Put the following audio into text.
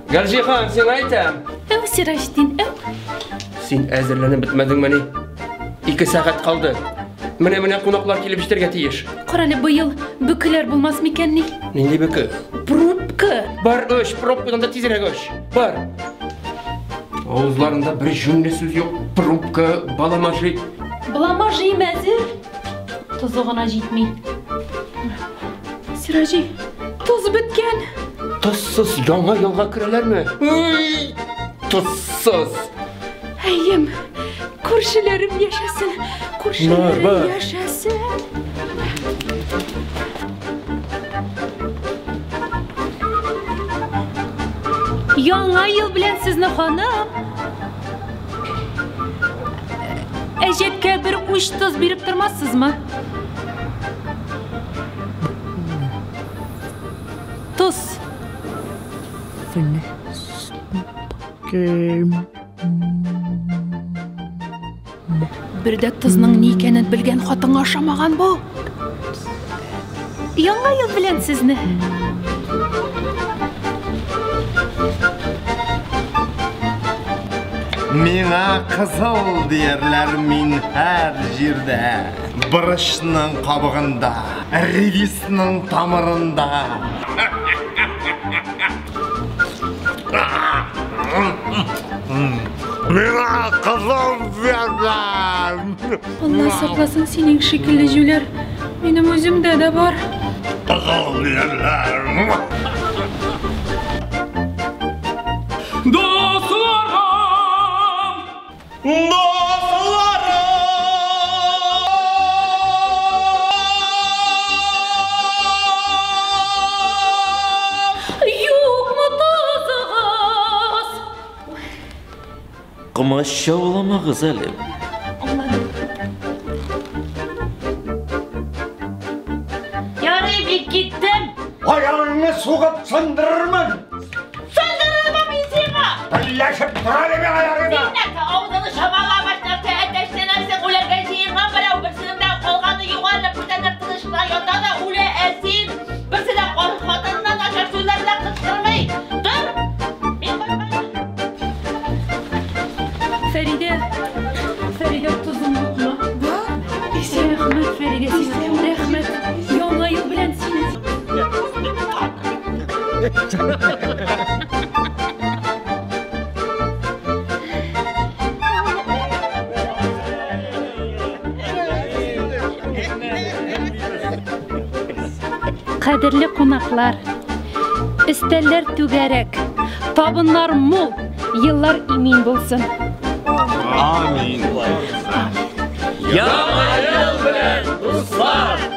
Гөлҗиһан, сиңа әйтәм. Әү, Сираҗетдин, әү. Син әзерләнеп бетмәдеңмени? 2 сәгать калды. Менә-менә кунаклар килеп җитәргә тиеш. Карале, быел бөкеләр булмас микәнни? Нинди бөке? Пробка. Бар оч, пробкадан да тизрәк оч. Бар. Авызларында бер җүнле сүз юк. Пробка, баламажи. Баламажи әзер. Тозы гына җитми. Сираҗи, тоз беткән. Тозсыз яңа елга керәләрме? Уй, тозсыз. Әйем, күршеләрем яшәсен, күршеләрем Бар, бар. яшәсен. Яңа ел белән сезне, ханым. Әҗәткә бер уч тоз биреп тормассызмы? Тоз. Бер дә тозның ни икәнен белгән хатынга ошамаган бу. Яңа ел белән сезне. Миңа кызыл диярләр мин һәр җирдә. Борычның кабыгында, редисның тамырында. Миңа кызыл диярләр. Алла сакласын синең шикелле җүләр. Минем үземдә дә бар. Кызыл диярләр. Дусларым! Дусларым! Юкмы тозыгыз? Комачауламагыз әле. Аңладым. Ярый, бик киттем. Аягыңны сугып сындырырмын. Сындырырмын мин сиңа. Берләшеп тора әле миңа аягыңа. Син дә авызыңны чамалап нәрсә әтәчләнәсең, үләргә җыенган берәү, берсенең дә калганы юк әле, бүтәннәр тыныч кына ята да үлә, ә син берсе дә хатынына начар сүзләр белән кычкырмый. Тор! Мин бармыйм. Фәридә, Фәридә, тозың юкмы? Бар. Рәхмәт, Фәридә, сиңа. Рәхмәт. Яңа ел белән сине. Кадерле кунаклар, өстәлләр түгәрәк, табыннар мул, еллар имин булсын. Амин. Яңа ел белән, дуслар!